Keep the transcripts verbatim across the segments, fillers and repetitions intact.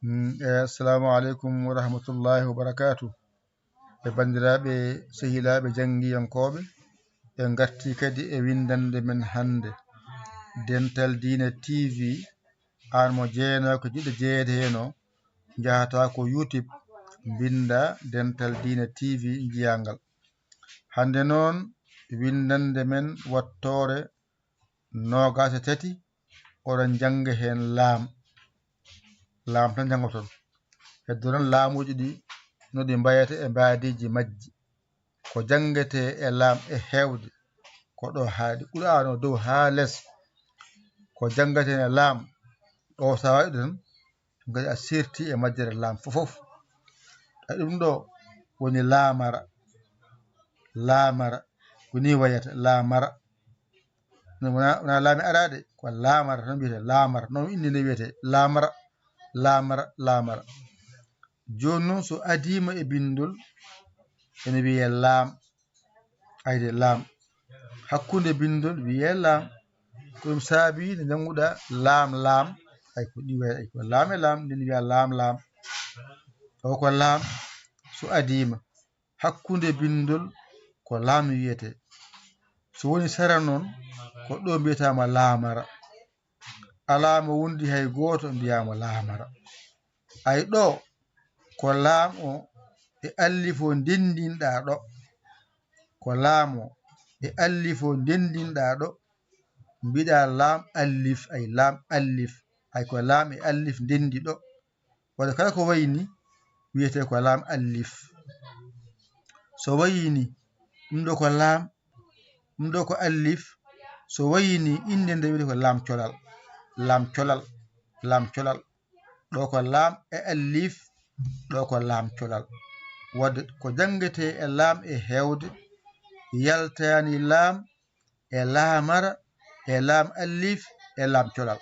Mm, e, assalamu aleykum wa rahmatullahi wa barakatuh. E banndiraaɓe, sehilaaɓe janngiyankooɓe, en ngartii kadi e winndannde men hannde. Dental Diine T V, aan mo jeyanoo ko jiɗɗo jeyeede heen o, njahataa ko YouTube, mbinndaa Dental Diine T V, njiyaa ngal. Hannde noon, winndannde men wattoore noogaas e tati, oɗon njannga heen laam. Laam tan njanngoton. Heddo noon laamuuji ɗi, no ɗi mbayata e mbaadiiji majji. Ko janngetee e laam e heewde, ko ɗo haaɗi. Qur'aana o dow haa les. Ko janngetee e laam, ɗo so a waɗi ɗum, kadi a seerti e majjere laam fof fof. A ɗum ɗo woni laamara, laamara, ko ni wayata, laamara. Wona, wona laami araade, ko laamara tan wiyete, laamara. Noon innde nde wiyete, laamara, laamara, laamara. Jooni noon so adiima e binndol, ene wiyee laam, ayde laam. Hakkunde binndol wiyee laam. Ko ɗum saabi nde njannguɗaa laam, laam, ay ko ɗi wiyee, ay ko laam e laam, ndin wiyaa laam, laam. O ko laam so adiima. Hakkunde binndol ko laam wiyetee. So woni sara noon, ko ɗo mbiyetaama laamara. Alaa mo wondi hay gooto mbiyaama laamara. Ay ɗo, ko laam o e allif o ndenndinɗaa ɗo. Ko laam o e allif o ndenndinɗaa ɗo. Mbiɗaa laam allif, ay laam allif. Ay ko laam e allif ndenndi ɗo. Wadde kala ko wayi ni wiyetee ko laam allif. So wayi ni, ɗum ɗo ko laam, ɗum ɗo ko allif. So wayi ni, innde nde wiyetee ko laam colal. Laam colal, laam colal. Ɗo ko laam e allif, ɗo ko laam colal. Wadde ko janngetee e laam e heewde, yaltaani laam e laamara, e laam allif, e laam colal.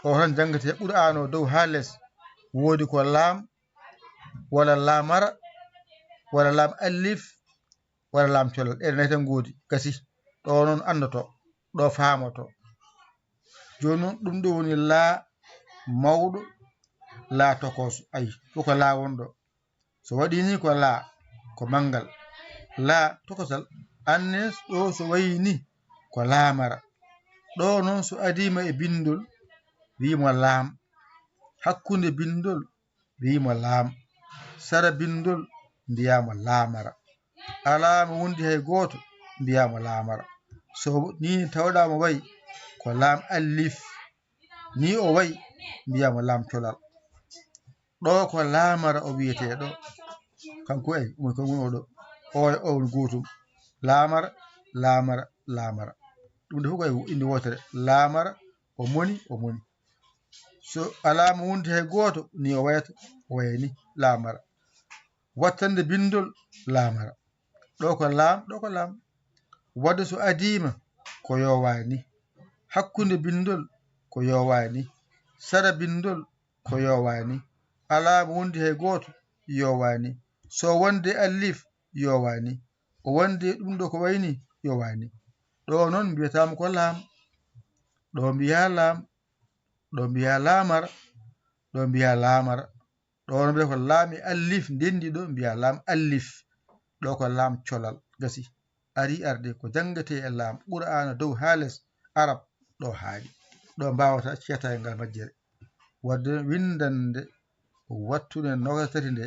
O tan janngetee Qur'aana o dow haa les. Woodi ko laam, walla laamara, walla laam allif, walla laam colal. Ɗe nayi tan ngoodi, gasi. Ɗo noon anndoto, ɗo faamoto. Jooni noon, ɗum ɗo woni laa mawɗo, laa tokooso. Ayi, fof ko laa wonɗo. So waɗi ni ko laa, ko manngal. Laa tokosal, anne ɗo so wayi ni ko laamara. Ɗo noon so adiima e binndol, wiimo laam. Hakkunde binndol, wiimo laam. Sara binndol, mbiyaamo laamara. Alaa mo wondi hay gooto, mbiyaamo laamara. So ni tawɗaa mo wayi, ko laam allif. Ni o wayi, mbiyaamo laam colal. Ɗo ko laamara o wiyetee ɗo. Kanko ay, omo ko woni o ɗo. O, o woni gootum. Laamara, laamara, laamara. Ɗum ɗo fof ko ay innde wootere. Laamara, o moni, o moni. So alaa mo wondi hay gooto, ni o wayata, o waya ni, laamara. Wattande binndol, laamara. Ɗo ko laam, ɗo ko laam. Wadde so adiima, ko yoowaani. Hakkunde binndol, ko yoowaani. Sara binndol, ko yoowaani. Alaa mo wondi hay gooto, yoowaani. So wonde allif, yoowaani. O wonde ɗum ɗo ko wayi ni, yoowaani. Ɗo noon mbiyataama ko laam. Ɗo mbiyaa laam. Ɗo mbiyaa laamara. Ɗo mbiyaa laamara. Ɗo no mbiya ko laami allif ndenndi ɗo, mbiya laam allif. Ɗo ko laam colal, gasi. Ari arde ko janngetee e laam, Qur'aana dow haa les, Arab ɗo haaɗi. Ɗo mbaawata ceetaade ngal majjere. Wadde winndannde wattunde noogaas tati nde,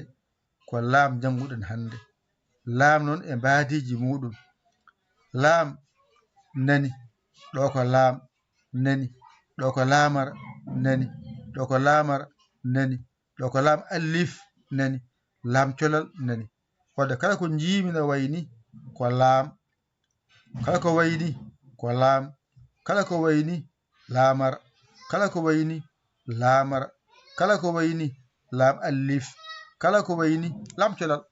ko laam njannguɗen hannde. Laam noon e mbaadiiji muuɗum. Laam nani, ɗo ko laam nani, ɗo ko laamara nani, ɗo ko laamara nani, ɗo ko laam allif nani, laam colal nani. Wadde kala ko njiimi no wayi ni ko laam, kala ko wayi ni ko laam, kala ko wayi ni laamara, kala ko wayi ni laamara, kala ko wayi ni laam allif, kala ko wayi ni laam colal.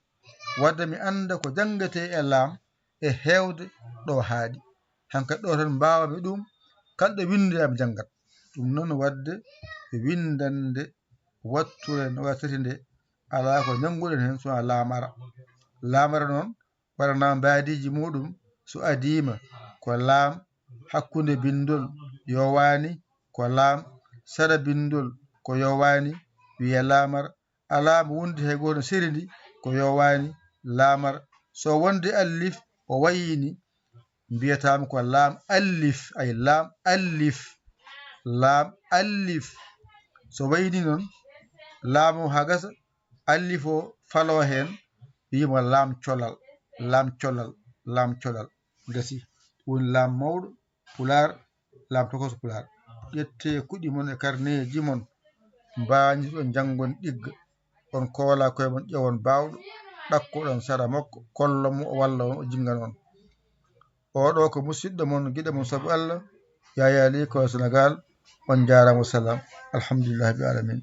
Wadde mi annda ko janngetee e laam e heewde ɗo haaɗi. Hankadi ɗo tan mbaawami ɗum, kala ɗo winndoyam janngat. Ɗum noon wadde e winndannde watture noogaas tati nde, alaa ko njannguɗen heen so wonaa laamara. Laamara noon, waɗanaa mbaadiiji muuɗum, so adiima ko laam, hakkunde binndol yoowaani ko laam, sara binndol ko yoowaani wiya laamar. Alaa mo wondi hay gooto seri ndi ko yowaani laamar. So wonde allif o wayini, mbiyataama ko laam allif, ay laam allif, laam allif. So wayini noon, laam o haa gasa, allif o faloo heen, wiyima laam colal, laam colal, laam colal. Gasi, woni laam mawɗo pulaar, laam tokoso pulaar. Ƴettee kuɗi mon e karneeji mon, mbañiɗon janngon ɗigga. On koola koye mon, ƴewon baawɗo, ɗakkoɗon sara makko, kollon mo, o walla on, o jinngana on. Oɗo ko musidɗo mon, giɗo mon sabu Allah, Yaya Ly ko Sénégal. On njaaraama, salaam. Alhamdulillahi rabbil alamin.